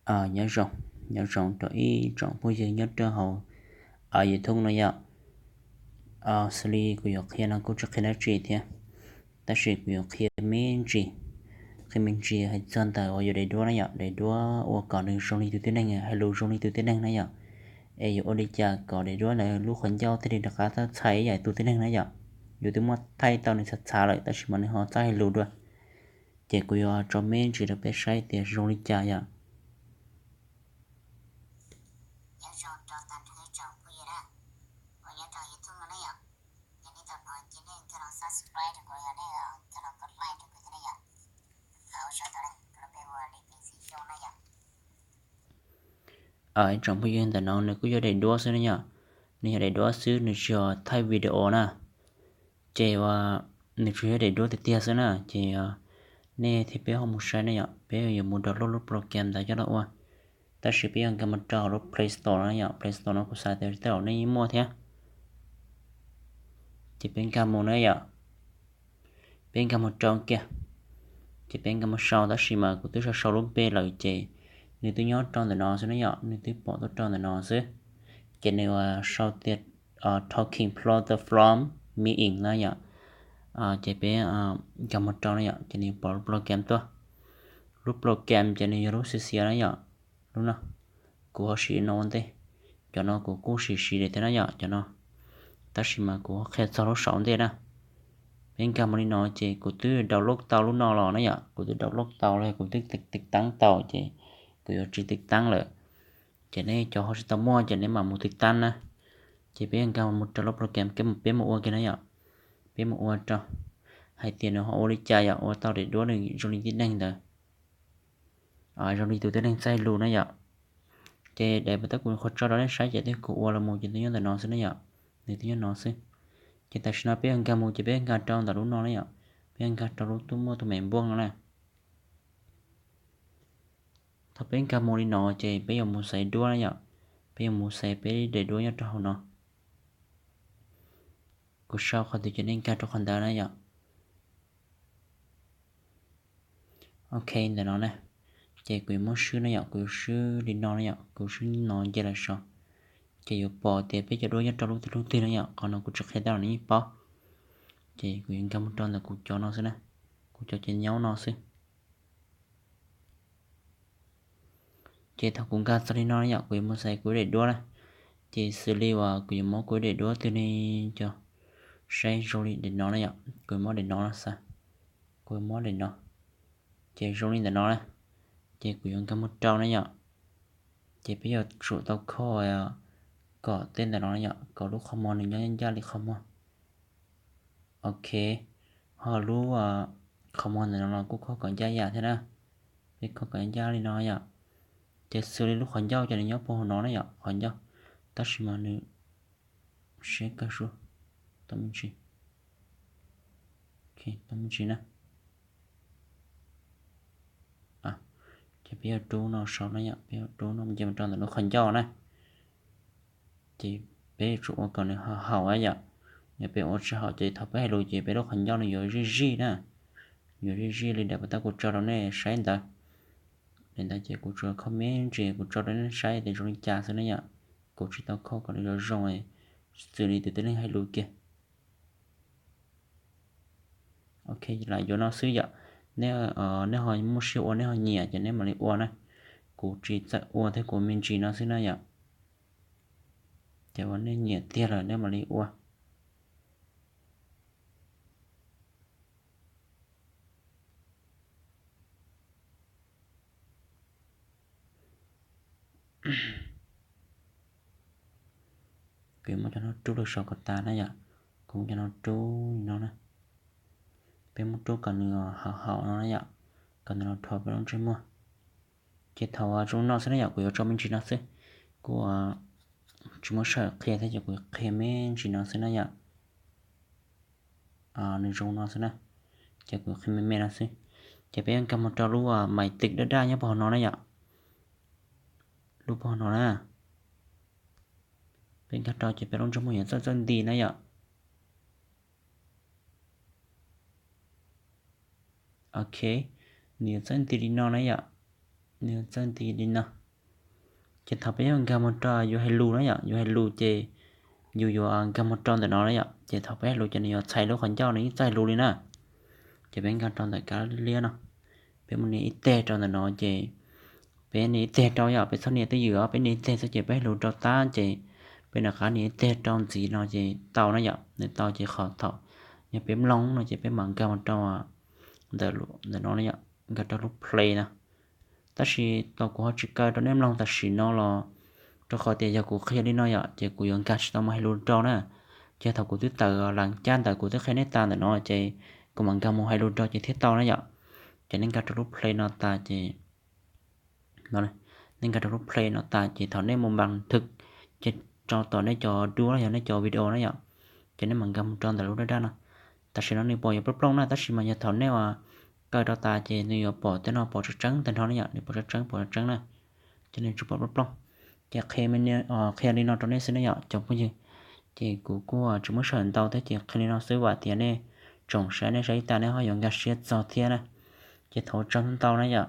Nyob zoo, nyob zoo rau ib tsoom phooj ywg nyob rau hauv YouTube no yom. Xws li kuv yuav qhia no kuj tsis qhia dab tsi thiab, tab sis kuv yuav qhia me ntsis, qhia me ntsis hais txog ntawm uas yuav daim duab na yom, daim duab ua kom nws zoo li tus tib neeg, hais lus zoo li tus tib neeg na yom. Es yuav ua li cas kom daim duab ntawd lub qhov ncauj thiaj li rov qab txhais ib yam tus tib neeg na yom. Yus twb muab thaij tau nws txhav txhav lawm tab sis mas nws ho txawj hais lus dua. Ces kuv yuav tso me ntsis rau peb saib tias zoo li cas yom. Ib tsoom phooj ywg, ntawm no nws kuj yog daim duab xwb na yom. Nws yog daim duab xwb, nws tsis yog thaij video na. Ces uas nws tsuas yog daim duab tiag tiag xwb na. Ces nej thiab peb ho mus saib na yom, peb yuav mus download lub program ntawd coj los ua. Tab sis peb yuav nkag mus rau hauv lub Play Store no yom, Play Store no kuv xav tias tej zaum nej yeej muaj thiab. Ces peb nkag mus na yom, peb nkag mus rau kiag. Ces peb nkag mus sau, tab sis mas kuv twb sau sau lub npe lawm ces nws twb nyob rau ntawm no xwb na yom, nws twb pom tuaj rau ntawm no xwb. Ces nws sau tias Talking Plot from Meeting na yom. Ces peb nkag mus rau na yom, ces nws pom lub program tuaj. Lub program ces nws yog lub xiav xiav na yom. Lub no kuv ho siv no ua ntej, cov no kuv kuj siv siv li thiab na yom, cov no. Tab sis mas kuv qhia txog lub saum ntej na. Peb nkag mus li no ces kuv twb download tau lub no los na yom, kuv twb download tau los kuv twb tiv taab tau ces kuv yuav tsis tiv taab lawm. Ces nej cov ho tsis tau muaj ces nej mam mus tiv taab na. Ces peb nkag mus rau lub program, peb mus ua kiag na yom. Peb mus ua rau hais tias nws ho ua li cas yom, ua tau daim duab nws zoo li tib neeg ntawd, zoo li tus tib neeg txawj hais lus na yom. Ces daim pus tab kuv qhuav tso rau nej saib ces twb kuv ua los mus ces twb nyob ntawm no xwb na yom, nws twb nyob no xwb. Ces tam sim no peb yuav nkag mus ces peb yuav nkag rau ntawm lub no na yom, peb yuav nkag rau lub tuaj muaj tus me npuaj no na. Thaum peb nkag mus li no ces peb yuav mus xaiv duab na yom, peb yuav mus xaiv peb daim duab nyob rau hauv no. Kuv sau qhov twg ces nej nkag rau qhov ntawd na yom. Ok, ntawm no na, ces kuv yuav muab swb na yom, kuv yuav swb li no na yom, kuv swb no nce los saud. Ces yuav pom tias peb cov duab nyob rau lub twg lub twg na yom, qhov no kuv tsis qhia tau los nej yeej paub. Ces kuv yuav nkag mus rau ntawm kuv cov no xwb na, kuv cov ces nyob no xwb. Ces thaum kuv nkag txog li no na yom, kuv yuav mus xaiv kuv ib daim duab na. Ces xws li uas kuv yuav muab kuv ib daim duab twg ne, cov saib zoo li daim no na yom, kuv yuav muab daim no no xav, kuv yuav muab daim no. Ces zoo li ntawm no na, ces kuv yuav nkag mus rau na yom. Ces peb yuav tsum tau kho kom tej ntawm no na yom, kom lub qhov muag nws nyob ncaj li qhov muag. Ok, ho lub qhov muag ntawm no los kuj kho kom ncaj yam thiab na. Peb kho kom ncaj li no yom. Ces xws li lub qhov ncauj ces nws nyob puag hauv no na yom, qhov ncauj. Tab sis mas nws, seb kawg sub, tau me ntsis, tau me ntsis na. Ces peb yuav rub no saud na yom, peb yuav rub no nce mus rau ntawm lub qhov ncauj na. Ces peb yuav tsum ua kom nws haum haum yom. Yog peb ua tsis haum ces thaum peb hais lus ces peb lub qhov ncauj nws yuav zij zij na, yuav zij zij li daim pus tab kuv tso rau nej saib ntawd. Li ntawd ces kuv tsuas kho me ntsis kuv tso rau nej saib tias zoo li cas xwb na yom. Kuv tsis tau kho kom nws zoo zoo, xws li tus tib neeg hais lus kiag. Ok, lam yuav no xwb yom. Nej, nej ho muaj siab ua nej ho nyiam ces nej mam li ua na. Kuv tsis txawj ua thiab, kuv me ntsis no xwb na yom. Ces uas nej nyiam tiag lawm nej mam li ua. Kuv muab cov no rub lawm saum kom tas na yom. Kuv muab cov no rub li no na. Peb muab rub kom nws haum haum no na yom, kom nws los rho peb lub ntsej muag. Ces thaum zoo no xwb na yom, kuv yuav tso me ntsis no xwb. Kuv tsis muaj sij hawm qhia thiab ces kuv qhia me ntsis no xwb na yom. Nws zoo no xwb na, ces kuv qhia me me no xwb. Ces peb yuav nkag mus rau lub maiv tij daj daj nyob puag hauv no na yom. Lub puag hauv no na, peb nkag rau ces peb lub ntsej muag yuav txawj txawj nti na yom. Ok, nws yuav txawj nti li no na yom. Nws txawj nti li no. Ces thaum peb yuav nkag mus rau yus hais lus na yom, yus hais lus ces yus yuav nkag mus rau ntawm no na yom. Ces thaum peb hais lus ces nws yuav txhais lub qhov ncauj, nws yeej txawj hais lus li na. Ces peb nkag rau ntawm kab liab no, peb mus nias ib teg rau ntawm no ces peb nias ib teg rau yom, peb txhob nias twj ywm os, peb nias ib teg xwb ces peb hais lus rau tab ces peb rov qab nias ib teg rau ntxiv no ces tau na yom. Nws tau ces qhov thaum yog peb mloog no ces peb mam nkag mus rau ntawm no na yom, nkag rau lub play no. Tab sis tos kuv ho tsis kaw rau nej mloog tam sim no los, rau qhov tias yog kuv qhia li no yom ces kuv yuav nkag tsis tau mus hais lus rau na. Ces thaum kuv twb tawm las caj ntawd kuv twb qhia nej tas ntawm no ces kuv mam nkag mus hais lus rau ces thiaj tau na yom. Ces nej nkag rau lub play no tas ces, nej nkag rau lub play no tas ces thaum nej mus npas thwm ces rau tom nej cov duab los yog nej cov video na yom, ces nej mam nkag mus rau ntawm lub daj daj no. Tam sim no nws pom yuav plooj plooj na, tab sis mas yog thaum nej ua kaw rau tas ces nws yuav pom tej no pom tseeb tseeb tag nrho na yom, nws pom tseeb tseeb pom tseeb tseeb na, ces nws tsis pom plooj plooj. Ces qhia li no rau nej xwb na yom cov phooj ywg. Ces kuv kuj tsis muab sij hawm ntau thiab ces qhia li no xwb, vam tias nej tsoom saib, nej saib tas nej ho yuav nkag siab txog thiab na. Ces thov ua tsaug ntau na yom.